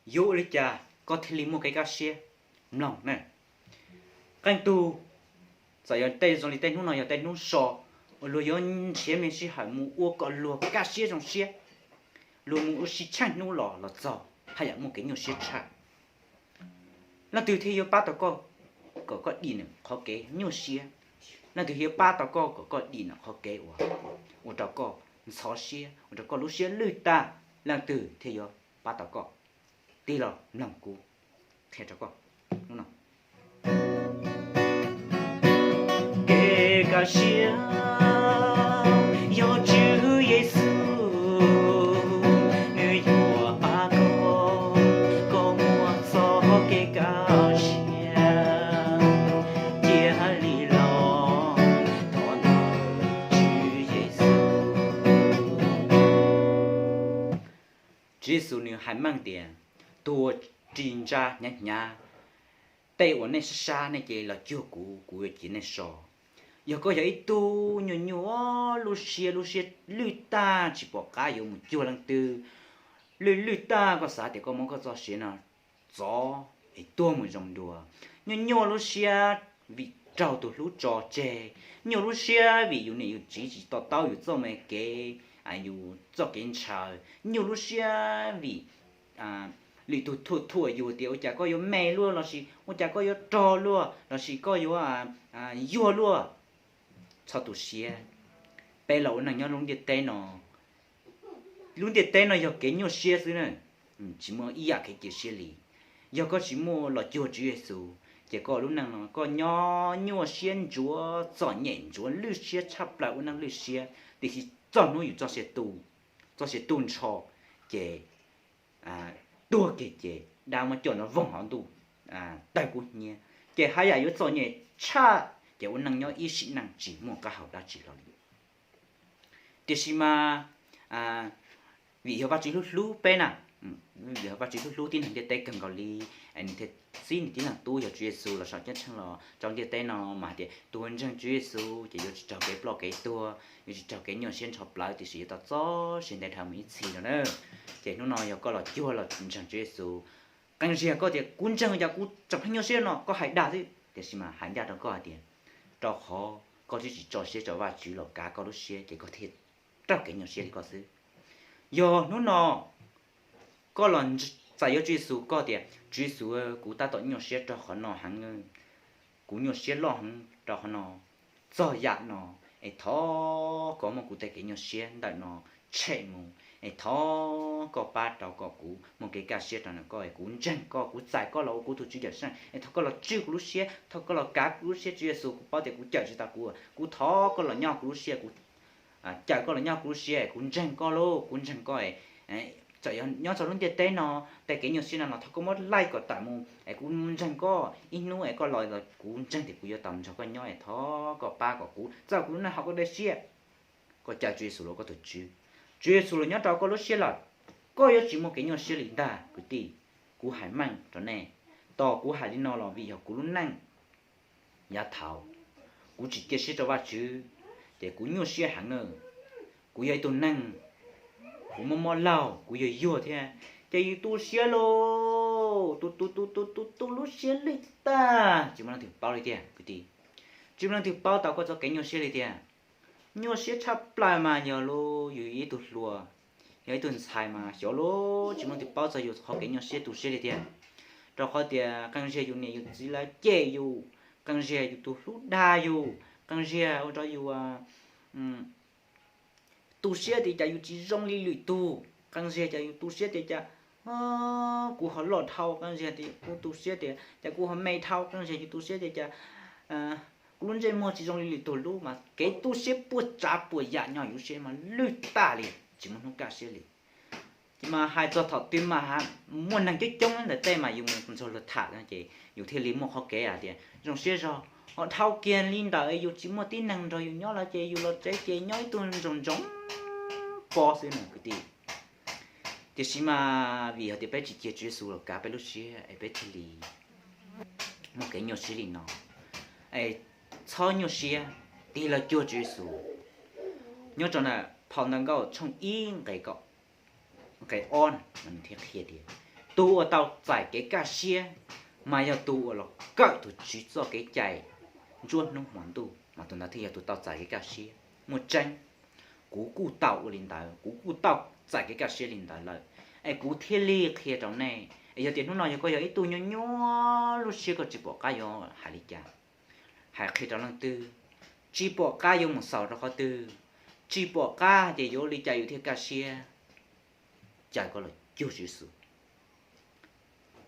Yuav ua li cas koj thiaj li muaj kev kaj siab? Mloog na. Qee tug, txawm yog tej zoo li tej hnub no yog tej hnub so uas luag yuav nrhiav me sij hawm mus ua kom luag kaj siab zoo siab, luag mus ua si tsheej hnub los los txog haj yam muaj kev nyuaj siab tshaj. Leej twg thiaj yuav pab tau koj kom koj dim ntawm qhov kev nyuaj siab? Leej twg thiaj yuav pab tau koj kom koj dim ntawm qhov kev uas ua rau koj ntxhov siab, ua rau koj lub siab lwj tag? Leej twg thiaj yuav pab tau koj? Tig los mloog kuv qhia rau koj hnub no. Kev kaj siab yog Tswv Yexus, nws yuav pab koj, koj muaj txoj kev kaj siab. Cia li los thov ntawm Tswv Yexus. Tswv Yexus nws hais meej tias, tus uas ris ntsa hnyav hnyav, tej uas nej sab sab nej cia li los cuag kuv, kuv yuav cia nej so. Yog koj yog ib tug nyuaj nyuaj lub siab, lub siab lwj tag tsis pom qab yuav mus cuag leej twg, lwj lwj tag koj xav tias koj muab koj txoj sia no txov es tuag mus zoo dua, nyuaj nyuaj lub siab vim raug tus hlub tso tseg, nyuaj lub siab vim yus niam yus txiv tsis to taub yus txoj me kev, yus txoj kev ntshaw, nyuaj lub siab vim lwm tus thuam thuam yus tias ua cas koj yuav me luaj lossis ua cas koj yuav rog luaj lossis koj yuav yuag luaj. Txhob tu siab, peb los ua neej nyob lub ntiaj teb no, lub ntiaj teb no yog kev nyuaj siab xwb na, tsis muaj ib yam kev cia siab li. Yog koj tsis muaj los cuag Tswv Yexus ces koj lub neej no koj nyob nyuaj siab ntsuav txom nyem ntsuav lwj siab tshaj plaws ua neej lwj siab, tiam sis txog hnub yus txoj sia tu, txoj sia tu nrho ces tuag kiag ces dab muab coj nrov voog hauv ntuj, tawg kub hnyiab, ces haj yam yuav txom nyem tshaj, ces ua neej nyob ib sim neej tsis muaj qab hau dab tsi hlo li. Tiam sis mas vim yog Vajtswv hlub hlub peb na, vim yog Vajtswv hlub hlub tib neeg ntiaj teb kawg nkaus li, nws thiaj txib nws tib leeg tub yog Tswv Yexus los saum ceeb tsheej los rau ntiaj teb no mas hais tias tus uas ntseeg Tswv Yexus ces yuav tsis raug kev ploj kev tuag, yuav tsis raug kev nyuaj siab nrho plawv, tiam sis yuav tau txoj sia ntev dhawv mus ib txhis no na. Ces hnub no yog koj los cuag los ntseeg Tswv Yexus, qee zaug koj tias kuv ntseeg cas kuv tseem pheej nyuaj siab no, koj hais dag xwb, tiam sis mas hais ncaj rau koj hais tias rau qhov koj twb tsis tso siab rau Vajtswv los kav koj lub siab ces koj thiaj raug kev nyuaj siab li koj xwb. Yog hnub no koj los txais yuav Tswv Yexus, koj tias Tswv Yexus, kuv tab tom nyuaj siab rau qhov no heev, kuv nyuaj siab loj heev rau qhov no, txog yam no, es thov koj muab kuv tej kev nyuaj siab ntawm no tshem mus, es thov koj pab rau kom kuv muaj kev kaj siab rau ntawm koj, es kuv ntseeg koj, kuv txais koj los ua kuv tus Tswv Cawmseej, es thov koj los tswj kuv lub siab, thov koj los kav kuv lub siab Tswv Yexus, kuv paub tias kuv cawm tsis tau kuv, kuv thov koj los nyob kuv lub siab, kuv cawm koj los nyob kuv lub siab, kuv ntseeg koj lauj, kuv ntseeg koj. Txawm nyob txog lub ntiaj teb no tej kev nyuaj siab no los thov koj muab laij kom tawm mus es kuv ntseeg koj, ib hnub es koj los kuv ntseeg tias kuv yuav tau nrog koj nyob, es thov koj pab kom kuv txawj kuv lub neej haum koj dej siab. Koj cawm Tswv Yexus los koj tus Tswv, Tswv Yexus los nyob rau koj lub siab lawm, koj yuav tsis muaj kev nyuaj siab li ntag kwv tij. Kuv hais meej rau nej, tos kuv hais li no los vim yog kuv lub neej yav thaud kuv tsis cia siab rau Vajtswv, ces kuv nyuaj siab heev na. Kuv yog ib tug neeg, kuv mob mob laug, kuv yuag yuag thiab, ces yus tu siab lauj, tu tu tu tu tu tu lub siab lwj tag, tsis muaj leej twg paub li tiag kwv tij. Tsis muaj leej twg paub tau koj txoj kev nyuaj siab li tiag. Nyuaj siab tshaj plaws mas yog lub yus ib tug hluas, yog ib tug ntxhais mas xyov lub tsis muaj leej twg paub txog yus qhov kev nyuaj siab tu siab li tiag. Rau qhov tias qee zaug yus niam yus txiv lawv cem yus, qee zaug yus tus hlub dag yus, qee zaug ua rau yus tu siab tias cas yus tsis zoo li lwm tus, qee zaug cas yus tu siab tias cas kuv ho loj dhau, qee zaug tias kuv tu siab tias cas kuv ho me dhau, qee zaug yus tu siab tias cas kuv lub ntsej muag tsis zoo li lwm tus lub, mas kev tu siab puas tsav puas yam nyob yus lub siab mas lwj tag li, tsis muaj hnub kaj siab li. Ces mas hais txog thaum twg mas muaj neeg coob coob ntawm tej mas yus mus nrog luag tham ces yus thiaj li muaj qhov kev hais tias zoo siab zog, ho dhau kiag li ntawd yus tsis muaj tib neeg nrog yus nyob lawm ces yus los tsev ces nyob ib tug ntsoog ntsoog pob xwb na kwv tij. Tiam sis mas vim yog tias peb tsis cia Tswv Yexus los kav peb lub siab es peb thiaj li muaj kev nyuaj siab li no. Es txhob nyuaj siab, tig los cuag Tswv Yexus. Nyob rau na, phau Ntawv Nkauj tshooj ib nqe kaum, nqe ob no nws thiaj qhia tias Tus uas tau txais kev kaj siab mas yog tus uas los kawm tus Tswv txoj kev cai nruab hnub hmo ntuj, mas tus ntawd thiaj yog tus tau txais kev kaj siab. Muaj tseeb, kuv kuj tau ua li ntawd, kuv kuj tau txais kev kaj siab li ntawd lawm, es kuv thiaj li qhia rau nej. Es yog tias hnub no yog koj yog ib tug nyuaj nyuaj lub siab, koj tsis pom qab yuav hais li cas, hais qhia rau leej twg, tsis pom qab yuav mus xaus rau qhov twg, tsis pom qab hais tias yuav ua li cas yus thiaj kaj siab, cas koj los cuag Tswv Yexus.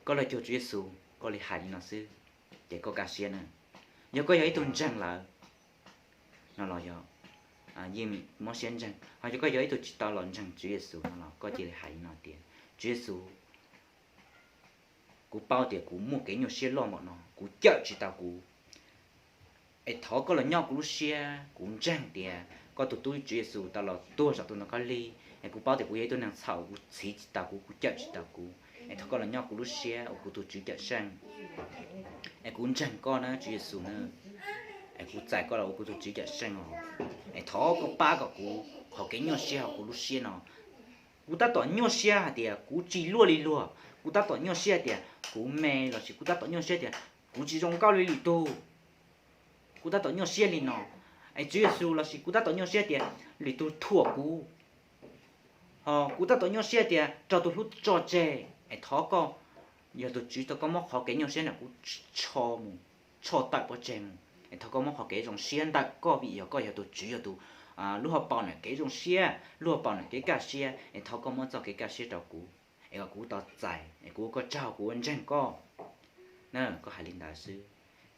Koj los cuag Tswv Yexus, koj li hais li no xwb, ces koj kaj siab na. Yog koj yog ib tug ntseeg lawm no los yog yeej muab siab ntseeg, ho yog koj yog ib tug tsis tau los ntseeg Tswv Yexus no los koj cia li hais li no tias, Tswv Yexus, kuv paub tias kuv muaj kev nyuaj siab loj npaum no, kuv cawm tsis tau kuv. Es thov koj los nyob kuv lub siab, kuv ntseeg tias koj tus tub Tswv Yexus tau los tuag saum tus ntoo khaub lig, es kuv paub tias kuv yog ib tug neeg txhaum, kuv txhiv tsis tau kuv, kuv cawm tsis tau kuv. Es thov koj los nyob kuv lub siab ua kuv tus Tswv Cawmseej. Es kuv ntseeg koj na Tswv Yexus na, es kuv txais koj los ua kuv tus Tswv Cawmseej os. Es thov koj pab kom kuv qhov kev nyuaj siab hauv kuv lub siab no. Kuv tab tom nyuaj siab hais tias kuv tsis luaj li luag, kuv tab tom nyuaj siab hais tias kuv me, lossis kuv tab tom nyuaj siab tias kuv tsis zoo nkauj li lwm tus. Kuv tab tom nyuaj siab li no, es Tswv Yexus, lossis kuv tab tom nyuaj siab tias lwm tus thuam kuv, ho kuv tab tom nyuaj siab tias raug tus hlub tso tseg. Es thov koj, yog tus Tswv, thov koj muab qhov kev nyuaj siab ntawm kuv tsho mus, tsho tawm pov tseg mus. Es thov koj muab qhov kev zoo siab ntawm koj, vim yog koj yog tus Tswv, yog tus lub hauv paus ntawm kev zoo siab, lub hauv paus ntawm kev kaj siab. Es thov koj muab txoj kev kaj siab rau kuv, es kom kuv tau txais, es kuv ua koj tsaug, kuv ua ntseeg koj. Na, koj hais li ntawd xwb,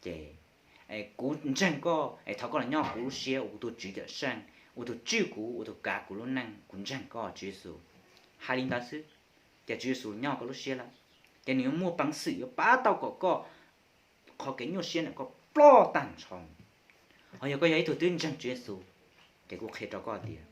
ces kuv ntseeg koj, es thov koj los nyob kuv lub siab ua kuv tus Tswv Cawmseej, ua tus tswj kuv, ua tus kav kuv lub neej, kuv ntseeg koj Tswv Yexus. Hais li ntawd xwb, ces Tswv Yexus nyob koj lub siab lawm, ces nws yuav muaj peev xwm yuav pab tau kom koj qhov kev nyuaj siab ntawm koj ploj tag nrho. Ho yog koj yog ib tug twb ntseeg Tswv Yexus, ces kuv qhia rau koj tias,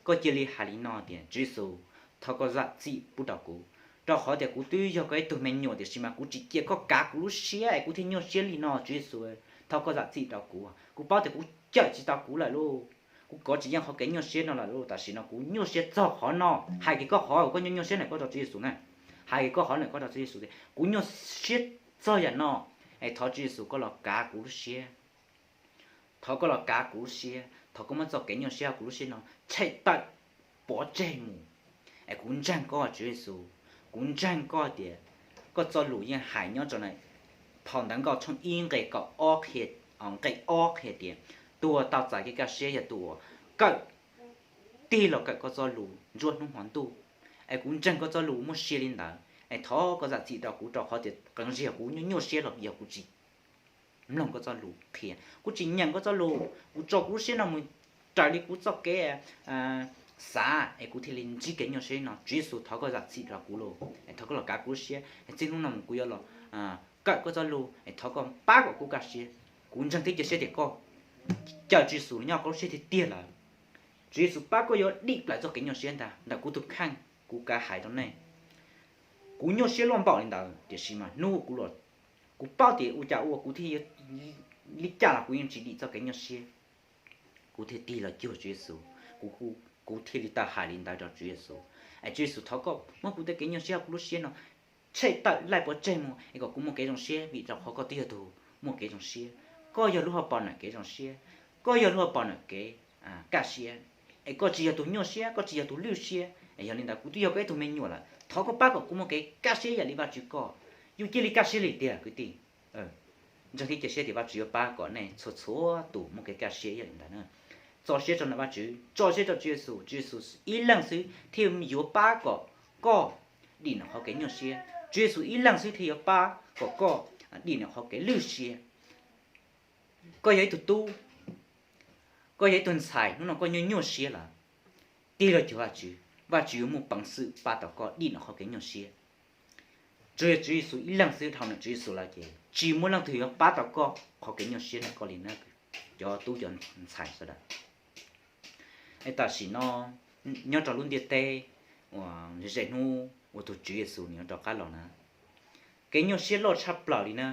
koj cia li hais li no tias, Tswv Yexus, thov koj zam txim pub rau kuv, rau qhov tias kuv twb yog koj ib tug me nyuam, tiam sis mas kuv tsis cia koj kav kuv lub siab es kuv thiaj nyuaj siab li no. Tswv Yexus, thov koj zam txim rau kuv, kuv paub tias kuv cawm tsis tau kuv lawm lauj, kuv kov tsis yeej qhov kev nyuaj siab no lawm lauj, tam sim no kuv nyuaj siab txog qhov no. Hais kiag koj qhov uas koj nyuaj nyuaj siab ntawm koj rau Tswv Yexus na, hais kiag koj qhov ntawm koj rau Tswv Yexus tias, kuv nyuaj siab txog yam no, es thov Tswv Yexus koj los kav kuv lub siab. Thov koj los kav kuv lub siab, thov koj muab txoj kev nyuaj siab kuv lub siab no tshem tawm pov tseg mus. Es kuv ntseeg koj Tswv Yexus, kuv ntseeg koj tias koj txoj lus yeej hais nyob rau na, phau Ntawv Nkauj tshooj ib nqe kaum ob qhia, nqe ob qhia tias, tus uas tau txais kev kaj siab yog tus uas kawm, tig los kawm koj txoj lus nruab hnub hmo ntuj. Es kuv ntseeg koj txoj lus muaj sia li ntawd, es thov koj zam txim rau kuv, rau qhov tias qee zaug kuv nyuaj nyuaj siab los yog kuv tsis mloog koj txoj lus qhia, kuv tsis nyeem koj txoj lus, kuv tso kuv lub siab no mus raws li kuv txoj kev xav, es kuv thiaj li ntsib kev nyuaj siab no. Tswv Yexus, thov koj zam txim rau kuv lauj, es thov koj los kav kuv lub siab, es txij hnub no mus kuv yuav los kawm koj txoj lus, es thov koj pab kom kuv kaj siab. Kuv ntseeg thiab cia siab tias koj, caw Tswv Yexus nyob koj lub siab tiag tiag lawm. Tswv Yexus pab koj yuav dim plaws txoj kev nyuaj siab ntag ntawm kuv tus kheej. Kuv kav hais rau nej, kuv nyuaj siab loj npaum li ntawd, tiam sis mas hnub kuv los, kuv paub tias ua cas ua kuv thiaj, li cas los kuv yeej tsis dim txoj kev nyuaj siab. Kuv thiaj tig los cuag Tswv Yexus, kuv, kuv thiaj li tau hais li ntawd rau Tswv Yexus. Es Tswv Yexus, thov koj muab kuv tej kev nyuaj siab, kuv lub siab no tshem tawm laij pov tseg mus, es kom kuv muaj kev zoo siab, vim rau qhov koj twb yog tus muaj kev zoo siab. Koj yog lub hauv paus ntawm kev zoo siab, koj yog lub hauv paus ntawm kev kaj siab. Es koj tsis yog tus nyuaj siab, koj tsis yog tus lwj siab. Es yog li ntawd kuv twb yog koj ib tug me nyuam lawm, thov koj pab kom kuv muaj kev kaj siab ib yam li Vajtswv koj. Yus cia li kaj siab li tiag kwv tij. Ntseeg thiab cia siab tias Vajtswv yuav pab kom nej txhua txhua tus muaj kev kaj siab ib yam li ntawd na. Txo siab rau ntawm Vajtswv, tso siab rau Tswv Yexus, Tswv Yexus ib leeg xwb thiaj yuav pab kom koj dim ntawm qhov kev nyuaj siab. Tswv Yexus ib leeg xwb thiaj yuav pab kom koj dim ntawm qhov kev lwj siab. Koj yog ib tug tub, koj yog ib tug ntxhais, hnub no koj nyuaj nyuaj siab lawm, tig los cuag Vajtswv, Vajtswv yuav muaj peev xwm pab tau koj dim ntawm qhov kev nyuaj siab. Tsuas yog Tswv Yexus ib leeg xwb, dhau ntawm Tswv Yexus lawm ces tsis muaj leej twg yuav pab tau koj qhov kev nyuaj siab ntawm koj li na, cov tub cov ntxhais sawv daws. Es tam sim no nyob rau lub ntiaj teb uas ze hnub uas tus Tswv Yexus nws yuav rov qab los na, kev nyuaj siab loj tshaj plaws li na.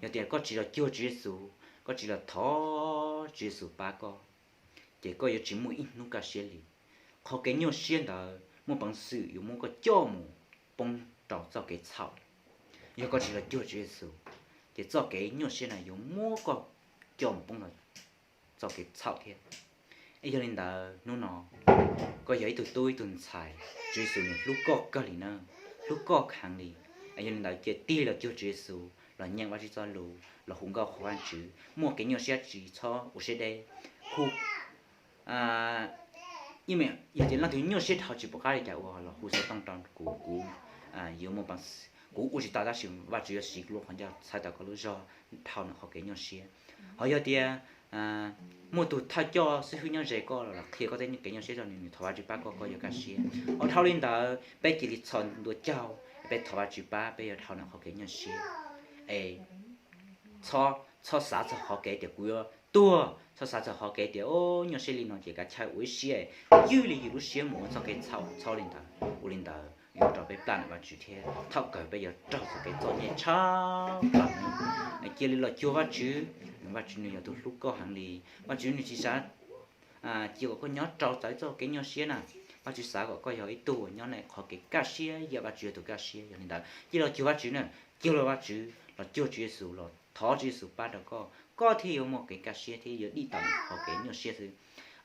Yog tias koj tsis los cuag Tswv Yexus, koj tsis los thov Tswv Yexus pab koj, ces koj yuav tsis muaj ib hnub kaj siab li. Qhov kev nyuaj siab ntawd muaj peev xwm yuav muab koj coj mus poob rau txoj kev txhaum. Yog koj tsis los cuag Tswv Yexus, ces txoj kev nyuaj siab no yuav muab koj coj mus poob rau txoj kev txhaum thiab. Es yog li ntawd hnub no koj yog ib tug tub ib tug ntxhais, Tswv Yexus nws hlub koj kawg li na, hlub koj heev li. Es yog li ntawd cia li tig los cuag Tswv Yexus, los nyeem Vajtswv txoj lus, los hu nkauj qhuas Vajtswv, muaj kev nyuaj siab tsis txhob ua siab deb. Hu, yog tias leej twg nyuaj siab dhau tsis pom qab li cas ua los hu xov tooj rau kuv, kuv yuav muaj, kuv ua tsis tau tab sis Vajtswv yuav siv kuv lub qhov ncauj txhawb tau koj lub zog dhau nws qhov kev nyuaj siab. Ho yog tias muaj tus thawj coj xib hwb nyob ze koj los qhia koj tej kev nyuaj siab rau nws, nws thov Vajtswv pab koj, koj yuav kaj siab. Ho dhau li ntawd peb cia li txhob ntuav caug, peb thov Vajtswv pab, peb yuav dhau nws qhov kev nyuaj siab. Es txhob xav txog qhov kev tias kuv yuav tuag, txhob xav txog qhov kev tias o nyuaj siab li no ces kav chawj ua ib siab, ywj li yus lub siab mus ua txoj kev txhaum, txhob li ntawd. Ua li ntawd yuav ua rau peb plab ntawm Vajtswv thiab thaum kawg peb yuav raug txoj kev txom nyem tshaj plaws. Cia li los cuag Vajtswv, Vajtswv nws yog tus hlub koj heev li. Vajtswv nws tsis xav cia kom koj nyob rau txawv txoj kev nyuaj siab na. Vajtswv xav kom koj yog ib tug uas nyob ntawm qhov kev kaj siab, yam Vajtswv yog tus kaj siab. Yog li ntawd cia li los cuag Vajtswv na, cia li los Vajtswv, los cuag Tswv Yexus, los thov Tswv Yexus pab rau koj, koj thiaj yuav muaj kev kaj siab thiab yuav dim tau qhov kev nyuaj siab xwb.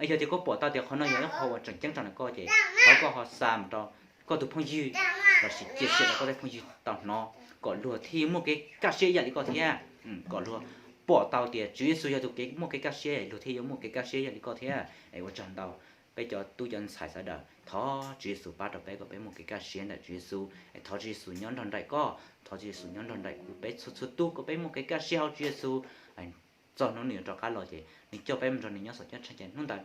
Yog tias koj pom tau tias qhov no yog ib qho uas tseem ceeb rau ntawm koj ces thov koj ho xa mus rau koj tus phooj ywg lossis cia siab rau koj tej phooj ywg tau hnov kom luag thiaj yuav muaj kev kaj siab ib yam li koj thiab. Kom luag pom tau tias Tswv Yexus yog tus kev muaj kev kaj siab, luag thiaj yuav muaj kev kaj siab ib yam li koj thiab. Es ua tsaug ntau, peb cov tub cov ntxhais sawv daws, thov Tswv Yexus pab rau peb kom peb muaj kev kaj siab ntawm Tswv Yexus. Es thov Tswv Yexus nyob nrog nraim koj, thov Tswv Yexus nyob nrog nraim kuv, peb txhua txhua tus kom peb muaj kev kaj siab hauv Tswv Yexus. Txog hnub nws yuav rov qab los ces nws coj peb mus nrog nws nyob saum caj tsheej ces hnub ntawd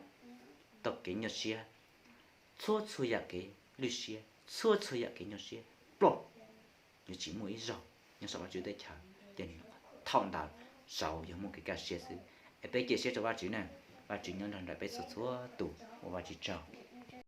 tau kev nyuaj siab, txhua txhua yam kev lwj siab, txhua txhua yam kev nyuaj siab ploj, yuav tsis muaj ib zaug nyob saum Vajtswv teb chaws. Ces thaum ntawd saud yog muaj kev kaj siab xwb. Es peb cia siab rau Vajtswv na, Vajtswv nyob nrog nraim peb txhua txhua tus, ua Vajtswv tsaug.